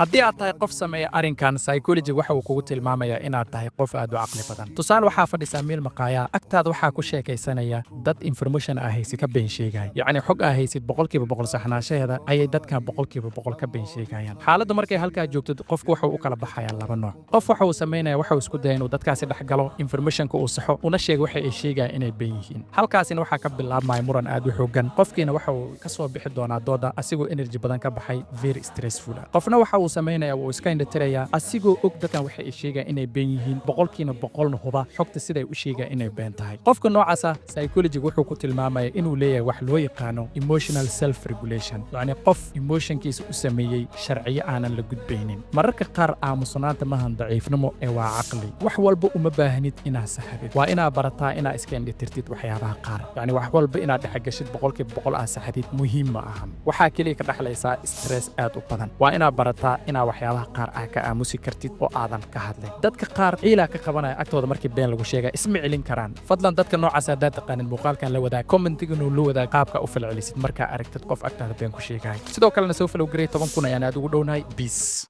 Haddii aad tahay qof sameeya arrinkan, psychology waxa uu kugu tilmaamayaa inaad tahay qof aad u caqli badan. Tusaale, waxaa fadhisaa meel maqaaya, agtaada waxaa ku sheekaysanaya dad information aa haysid ka been sheegaya. Yacni xog aa haysid 100% saxnaanshaheeda ayay dadkan 100% ka been sheegayaan. Xaaladda markay halkaa joogto, qofku wuxuu u kala baxayaa laba nooc. Qof waxa uu samaynaya, waxa uu isku daya inuu dadkaasi dhex galo, informationka uu saxo, una sheego waxa ay sheegayaan inay been yihiin. Halkaasina waxaa ka bilaabmaya muran aad u xoogan. Qofkiina waxa uu ka soo bixi doonaa dooda asigoo energy badan ka baxay, very stressful ah. Qofna waxa uu samaynaya, wuu iska indhatirayaa, asigoo og dadkan waxa ay sheegayaan inay been yihiin, 100%na huba xogta siday u sheegayaan inay been tahay. Qofka noocaasa psychology wuxuu ku tilmaamaya inuu leeyahay wax loo yaqaano emotional self regulation, yacni qof emotionkiisa u sameeyey sharciyo aanan la gudbaynin. Mararka qaar aamusnaanta maahan daciifnimo ee waa caqli. Wax walba uma baahnid inaad saxdid. Waa inaad barataa inaad iska indhitirtid waxyaabaha qaar. Yacni wax walba inaad dhexgashid, 100% aad saxdid, muhiim ma ahan. Waxaa keliya ka dhexlaysaa stress aad u badan. Waa inaad barataa inaad waxyaabaha qaar aad ka aamusi kartid oo aadan ka hadlin. Dadka qaar ciilaa ka qabanaya agtooda markii been lagu sheegaya, isma celin karaan. Fadlan, dadka noocaas haddaad taqaanin, muuqaalkan la wadaag, commentiganu la wadaag qaabka u falcelisid markaa aragtid qof agtaada been ku sheegaya. Sidoo kalena soo follow garey, 10,000 ayaan aad ugu dhownahay. Peace.